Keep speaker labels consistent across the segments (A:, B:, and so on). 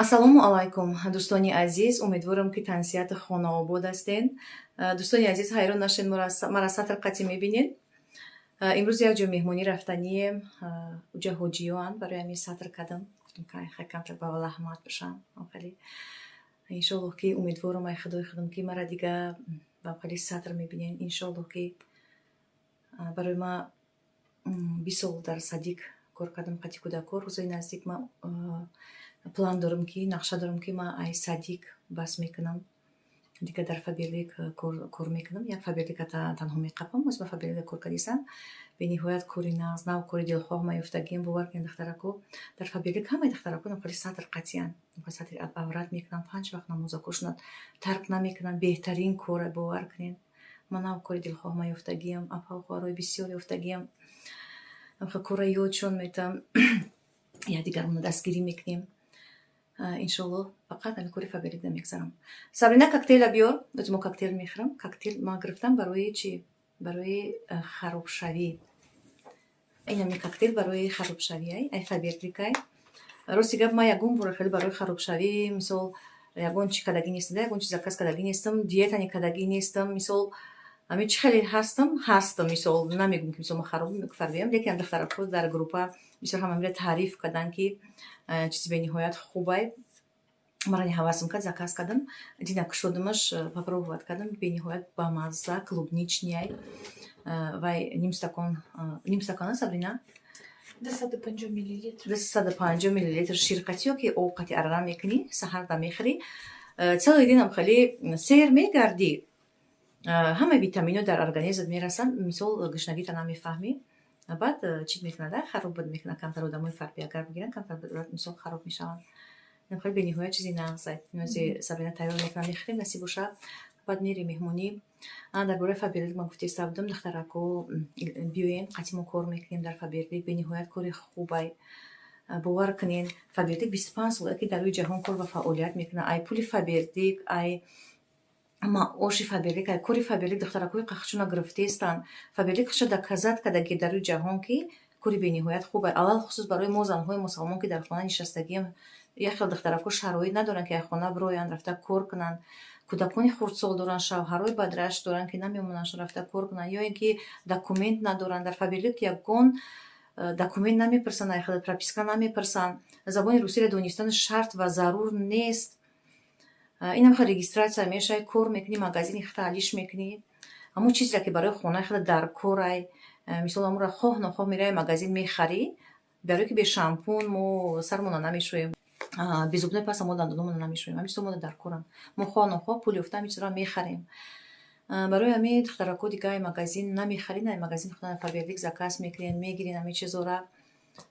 A: Ассалому алайкум, дӯстони азиз. Умедворам, ки тансиҳату хонаобод ҳастед. Дӯстони азиз, ҳайрон нашед, мара сатр қатӣ мебинед. Имрӯз як ҷо меҳмонӣ рафтанием. Уҷа ҳоҷиёанд, барои ҳамин сатр кардам. Гуфтам, хай камтар ба лаҳмат бошам. Хеле иншоаллоҳ, ки умедворам, ай худои худам, ки мара дига ба хеле сатр мебинед. Иншоаллоҳ, ки барои ма 20 сол дар садик кор кардам қати кӯдакҳо. Рӯзои наздик ма план дорам, ки нақша дорам, ки ман ай садик бас мекунам, дига дар Фаберлик кор мекунам. Як Фаберлика танҳо меқапам. Боз ба Фаберлика кор кардисам, бениҳоят кори нағз, нав кори дилхоҳ ма ёфтагием. Бовар кунед, духтарако, дар Фаберлик ҳамаи духтарако хеле сатр қатиянд, сатри аврат мекунанд, панҷ вақт намозакошона тарк намекунанд. Беҳтарин кора, бовар кунед. Ман нав кори дилхоҳ ма ёфтагиям, апаву хоҳарои бисёр ёфтагиям. Кора ёдшон метам, якдигармонро дастгирӣ мекунем, иншоаллоҳ. Фақат ҳамин кори Фаберлик намегзарам. Сабрина, коктейла биёр. Ози мо коктейл мехӯрам. Коктейл ман гирифтам барои чи? Барои харобшавӣ. Ин ҳамин коктейл барои харобшавӣ ай Фаберликай. Рости гап, ман ягон бора хеле барои харобшавӣ, мисол, ягон чи кардагӣ нестам, ягон чи заказ кардагӣ нестам, диетани кардагӣ нестам. Мисол, ҳамин чӣ хеле ҳастам, ҳастам. Мисол, намегӯм, ки мисол ман хароб фарбиям, лекин духтарако дар группа бисёр ҳама таъриф карданд, ки чизи бениҳоят хубай. Мара ҳавасм кард, заказ кардам. Дина кушодамаш, попробовать кардам, бениҳоят бамазза, клубничный ай. Вай ним стакон, ним стакона, Сабрина?
B: 250 миллилитр.
A: 250 миллилитр ширқатиё ки об қати арара мекунӣ, саҳарда мехӯрӣ, целый день ам хеле сер мегардӣ, ҳама витаминҳо дар организмат мерасанд. Мисол, гушнагита намефаҳмӣ. Баъд чӣ мекунад, хароб мекунад камтар. Одамои фарбӣ агар бигиранд, камтар, мисол, хароб мешаванд. Хеле бениҳоят чизи нағза. Нози Сабрина тайёр мекунам, мехӯрем, насиб боша, баъд мерем меҳмонӣ. Дар бораи Фаберлик ман гуфтеста будам. Духтарако, биёен, қатъи мо кор мекунем дар Фаберлик. Бениҳоят кори хубай, бовар кунед. Фаберлик 25 сола ки дар рӯи ҷаҳон кор ва фаъолият мекунад. Ай пули Фаберлик, ай маоши Фаберлик, ай кори Фаберлик духтаракҳои қахчуна гирифтаестанд. Фаберлик хуша доказать карда, ки дар рӯи ҷаҳон ки кори бениҳоят хуб, алалхусус барои мо, занҳои мусалмон, ки дар хона нишастагием. Як хел духтаракҳо шароит надоранд, ки аз хона бироянд, рафта кор кунанд. Кӯдакони хурдсол доранд, шавҳарҳои бадраш доранд, ки намемонанд рафта кор кунанд, ё ин ки документ надоранд. Дар Фаберлик ягон документ намепурсанд, ай хел прописка намепурсанд. Забони русиро донистан шарт ва зарур нест. Инам хел регистрация мешавӣ, кор мекунӣ, магазини худта алиш мекунӣ. Ҳамон чизеро, ки барои хонаи худа дар корай, мисол, ҳамонро хоҳ нохоҳ меравӣ, магазин мехарӣ, барое ки бе шампун мо сармона намешӯем, бе зубной паста мо дандономона намешӯем. Ҳамин чизо мода дар коранд. Мо хоҳ нохоҳ пул ёфта ҳамин чизро мехарем. Барои ҳамин, духтарако, дига ай магазин намехаред, ай магазин худа Фаберлик заказ мекунед, мегиред ҳамин чизора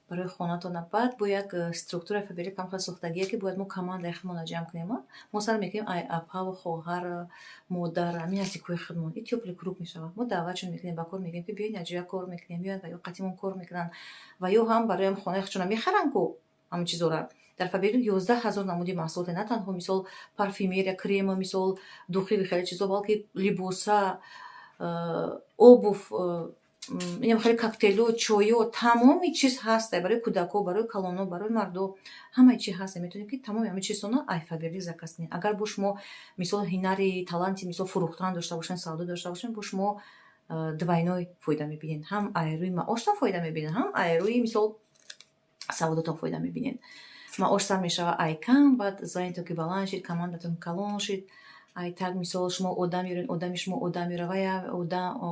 A: барои хонатона. Баъд бо як структураи Фаберлик ҳам хел сохтагие, ки бояд мо командаи худмонро ҷамъ кунем. Мо сар мекунем ай апаву хоҳар, модар, ҳамин наздикҳои худмон, и тёплый круг мешавад. Мо даъватшон мекунем ба кор, мегӯем, ки биёед, якҷоя кор мекунем. Биёяд ва ё қатимон кор мекунанд ва ё ҳам барои хонаи худшона мехаранд ку ҳамин чизора. Дар Фаберлик 11 000 намуди маҳсулоте, на танҳо, мисол, парфюмерия, крема, мисол, духи, хеле чизо, балки либоса, обувь, инам хеле коктейло, чойо, тамоми чиз ҳаста. Барои кӯдакҳо, барои калоно, барои мардо ҳамаи чи ҳаста. Метавонед, ки тамоми ҳамин чизҳоно ай Фаберлик заказ кунед. Агар бо шумо, мисол, ҳунари, таланти, мисол, фурӯхтан дошта бошед, савдо дошта бошед, бо шумо двойной фоида мебинед: ҳам ай рӯи маоштон фоида мебинед, ҳам ай рӯи, мисол, савдотон фоида мебинед. Маош сар мешава ай кам, баъд звание тон ки баланд шид, командатон калон шид, ай так, мисол, шумо одам ёред, одами шумо одам ёра, вая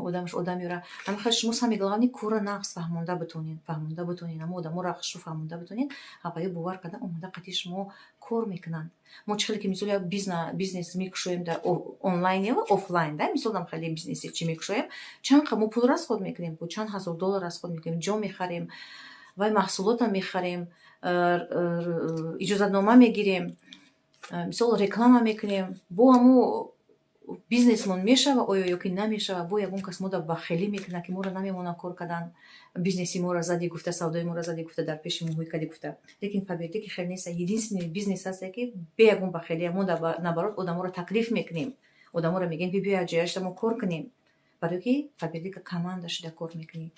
A: одамаш одам ёра. Ҳамин хел шумо, самое главное, корро нағз фаҳмонда битонед, фаҳмонда битонед, ҳамо одаморо хушрӯ фаҳмонда битонед, ва ё бовар карда омода қатъи шумо кор мекунанд. Мо чӣ хеле ки, мисол, як бизнес мекушоем дар онлайн ё офлайн, да, мисол, ам хеле бизнеси чӣ мекушоем, чанд мо пул расход мекунем, чанд ҳазор доллар расход мекунем, ҷо мехарем, вай маҳсулотам мехарем, иҷозатнома мегирем, мисол, реклама мекунем. Бо ҳамо бизнесмон мешава оё ё ки намешава? Бо ягон кас мода бахелӣ мекунад, ки моро намемонад кор кардан, бизнеси моро зади гуфта, савдои моро зади гуфта, дар пеши мо ҳуй кади гуфта. Лекин Фаберлики хел нест. Единственный бизнес ҳасте, ки бе ягон бахелия мо, наоборот, одаморо таклиф мекунем, одаморо мегӯем, ки биё, якҷояшта мо кор кунем, барое ки Фаберлика команда шуда кор мекунӣ,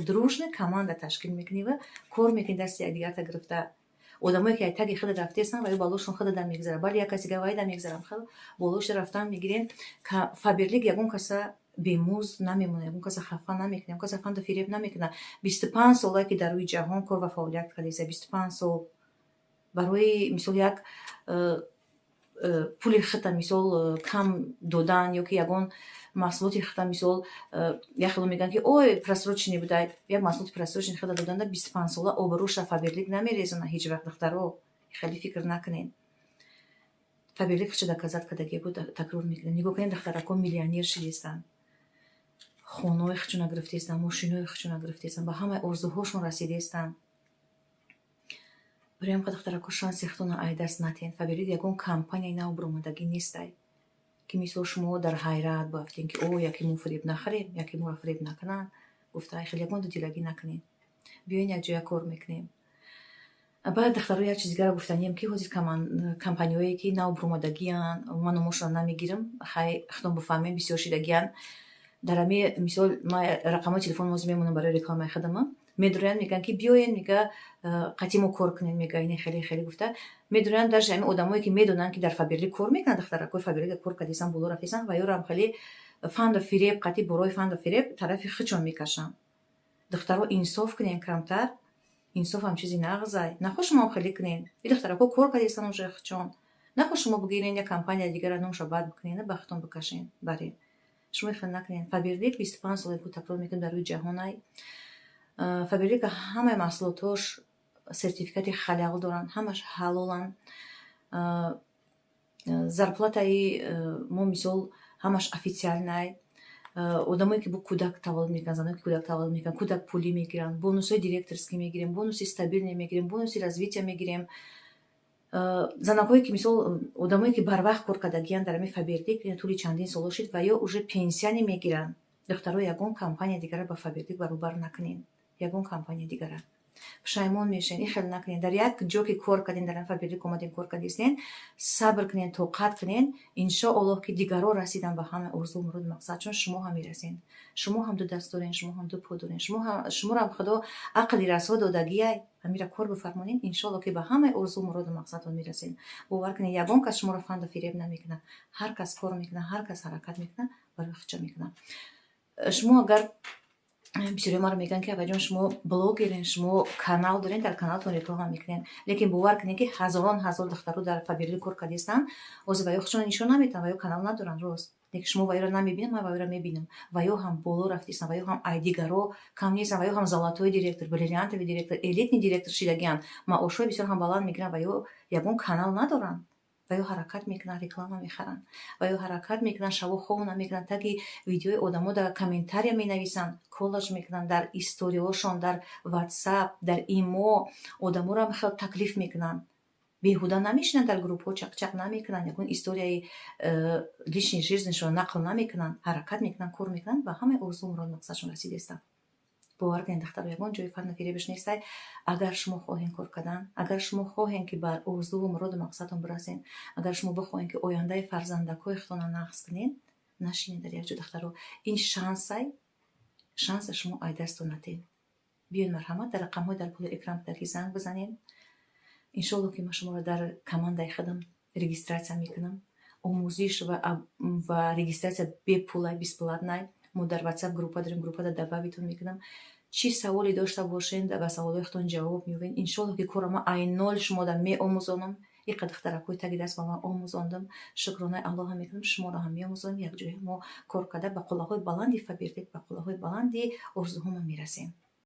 A: дружный команда ташкил мекунӣ ва кор мекунӣ, дасти якдигарта гирифта. Одамое, ки таги худа рафтесанд, ва ё балошон худа да мегзара, бале, як каси гавайда мегзарам, хел болош рафтан мегирен. Фаберлик ягон каса бемузд намемонад, ягон каса хафа намекунад, ягон каса фанду фиреб намекунад. 25 солае, ки дар рӯи ҷаҳон кор ва фаъолият кардеса, 25 сол барои, мисол, як пули хита, мисол, кам додан ё ки ягон маҳсулоти хита, мисол, як хело мегӯянд, ки ой, просроченный буда, як маҳсулоти просроченный хита доданда 25 сола обрӯша Фаберлик намерезона ҳеҷ вақт. Духтаро, хеле фикр накунед. Фаберлик хича доказать кардагия буд, такрор мекунем. Нигоҳ кунед, духтарако миллионер шидестанд, хонаҳои хичона гирифтестанд, мошинои хичона гирифтестанд, ба ҳамаи орзуҳошон расидестанд. Барои ҳам, духтарако, шанси худтонро ай даст натиҳед. Фаберлик ягон компанияи нав баромадагӣ нестай, ки, мисол, шумо дар ҳайрат бафтем, ки о, яке мо фиреб нахӯрем, яке моро фиреб накунанд гуфта, хеле ягон дудилагӣ накунед. Биёен, якҷоя кор мекунем. Баъд, духтаро, як чиз дигарро гуфтанием, ки ҳозир компаниҳое, ки нав баромадагиянд, ман номошонро намегирам, хай, худтон бифаҳмем, бисёр шидагиянд. Дар ҳами, мисол, ман рақамҳои телефон ҳозир мемонам барои рекламаи худама. Медураянд, мегӯянд, ки биёен, мега, қатъи мо кор кунед, мега, ини хеле хеле гуфта медураянд. Даже ҳамин одамое, ки медонанд, ки дар Фаберлик кор мекунанд, духтаракҳои Фаберлик кор кардесанд, боло рафтесанд, ва ёрам хеле фанду фиреб қатъи борои фанду фиреб тарафи худшон мекашанд. Духтаро, инсоф кунен камтар, инсоф ҳам чизи нағзай. Нахо шумоам хеле кунен. И духтаракҳо кор кардесанд уже худшон. Нахо шумо бигирен, як компания дигара номша бад бикунен, ба худтон бикашен барен. Шумо хел накунен. Фаберлик 25 сола буд, такрор мекунем, дар рӯи ҷаҳонай. Фаберлика ҳамаи маҳсулотҳош сертификати халал доранд, ҳамаш ҳалоланд. Зарплатаи мо, мисол, ҳамаш официальный. Одамое, ки бо кӯдак таваллуд мекунанд, заное, ки кӯдак таваллуд мекунанд, кӯдак пулӣ мегиранд, бонусҳои директорский мегирем, бонуси стабильный мегирем, бонуси развития мегирем. Занакҳое, ки, мисол, одамое, ки барвақт кор кардагиянд дар ҳамин Фаберлик, тӯли чандин солҳо шид, ва ё уже пенсияне мегиранд. Духтаро, ягон компания дигара ба Фаберлик баробар накунед, ягон компания дигара, пушаймон мешавед. Ин хел накунед. Дар як ҷо, ки кор кардем, дар Фаберлик омадем, кор кардистен, сабр кунед, тоқат кунед. Иншоаллоҳ, ки дигарро расидан ба ҳамаи орзу, муроду мақсадшон, шумо ҳам мерасед. Шумо ҳам ду даст дорен, шумо ҳам ду по дорен, шуморо Худо ақли расо додагиай. Ҳамира кор бифармонед, иншоаллоҳ, ки ба ҳамаи орзу, муроду мақсадтон мерасед. Бовар кунед, ягон кас шуморо фанду фиреб намекунад. Ҳар кас кор мекунад, ҳар кас ҳаракат мекунад, барои худша мекунад. Шумо агар, бисёриҳо маро мегӯянд, ки апаҷон, шумо блогерен, шумо канал дорен, дар каналтон реклама мекунед, лекин бовар кунед, ки ҳазорон ҳазор духтаро дар Фаберлик кор кардистанд, ҳозир ва ё худшонро нишон наметиҳанд, ва ё канал надоранд, рост, лекин шумо ва ёро намебинед, ман ва ёро мебинам. Ва ё ҳам боло рафтистанд, ва ё ҳам ай дигаро кам нестанд, ва ё ҳам золотой директор, бриллиантовый директор, элитный директор шидагианд, маошҳои бисёр ҳам баланд мегиранд, ва ё ягон канал надоранд. Ва ё ҳаракат мекунанд, реклама мехаранд, ва ё ҳаракат мекунанд, шабо хов намекунанд, таги видеои одамо дар комментария менависанд, коллаж мекунанд дар историҳошон, дар Ватсап, дар Имо одаморо хел таклиф мекунанд. Беҳуда намешинанд, дар группҳо чақчақ намекунанд, ягон историяи личный жизнишонро нақл намекунанд. Ҳаракат мекунанд, кор мекунанд, ба ҳамаи орзу, муроду мақсадшон расидестанд. Бовар кунед, духтаро, ягон ҷои фанну фиребиш нестай. Агар шумо хоҳем кор кардан, агар шумо хоҳем, ки бар орзуву муроду мақсадтон бирасед, агар шумо бихоҳем, ки ояндаи фарзандакҳои худтонро нағз кунед, нашинед дар як ҷо. Духтаро, ин шансай, шанса шумо ай дастон натед. Биёед, марҳамат, дар рақамҳои дар болои экран будаки занг бизанед. Иншоалло, ки ман шуморо дар командаи худам регистрация мекунам. Омӯзиш ва регистрация бепулай, бесплатный. Мо дар Ватсап группа дорем, группада добавитон мекунам. Чӣ саволе дошта бошен, ба саволҳои худтон ҷавоб меёбед. Иншоалло, ки кора ман ай нол шумода меомӯзонам. Иқа духтаракҳои таги даст ба ман омӯзондам, шукронаи Аллоҳам мекунам, шуморо ҳам меомӯзонам. Якҷоя мо кор карда, ба қуллаҳои баланди Фаберлик, ба қуллаҳои баланди орзуҳомо мерасем.